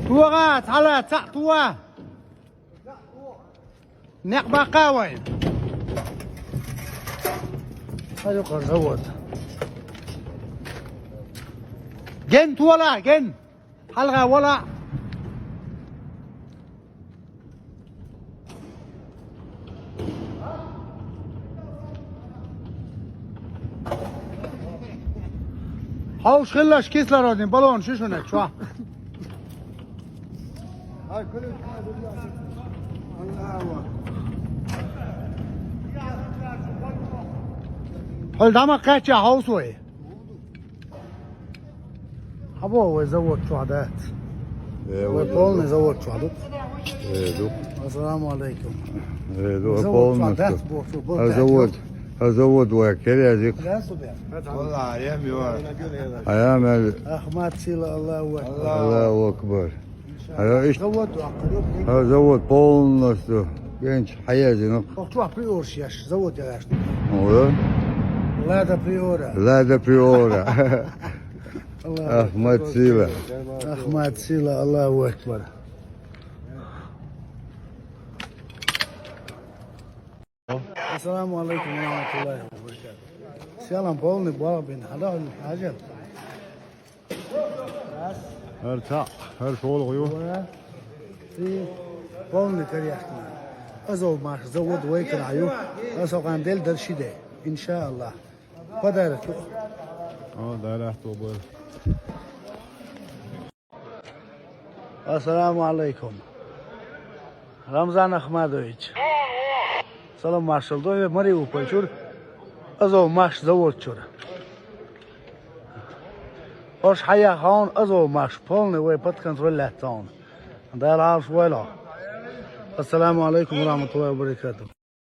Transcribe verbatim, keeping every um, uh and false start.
ТогӀа, цхьала, цхьаъ тоха. Некъ баккха вай. Хьаюкъар завод. Ген тола, ген. Хьалха вола. Хьовш хилалаш кислородный баллон шишунек чохь. Хьо дӀа ма кхаьчча хьовс вай. Хьабо вай завод чохь дац. Э, вай вай полный завод. Завод чохь ду. Э, ду. Ассаламу алейкум. Э, ду, завод полный чохь дац, боху, бо. А дац, завод, а завод вай керязик. Дац у бе? Валла, аям ю. Аям ю. Ахмад сила, Аллаху акбар. Аллаху акбар. Ха, иш-, завод ваккха ду. Ха, завод полностью генч хьаязина. Ох, чохь приораш еш, завод яхаш. О, да? Лада Приора. Лада Приора. Аллаху акбар. Ахмад сила. Ахмад сила, Аллаху акбар. Ассаламу алейкум ва рахматуллахи ва баракатух. Салам, полный болх бина. Хьала хьажал. ХӀара цхьаъ, хӀара шолгӀа ю. Ва, и полный карьяхна. Азов марш, завод вай кара ю. Аса къан дел дар ши де, иншааллах. Подарок ю. О, дарахь тобар. Ассаламу алейкум. Рамзан Ахмадович. Салам маршал ду хьоьга Мариуполь чуьра. Азов марш завод чуьра. Ош хьаяхьа хьуна Азов марш, полный вай под контроль лаьтта хьуна. Дала Ӏалаш войла. Ассаламу алейкум ва рахматуллахи ва баракатух.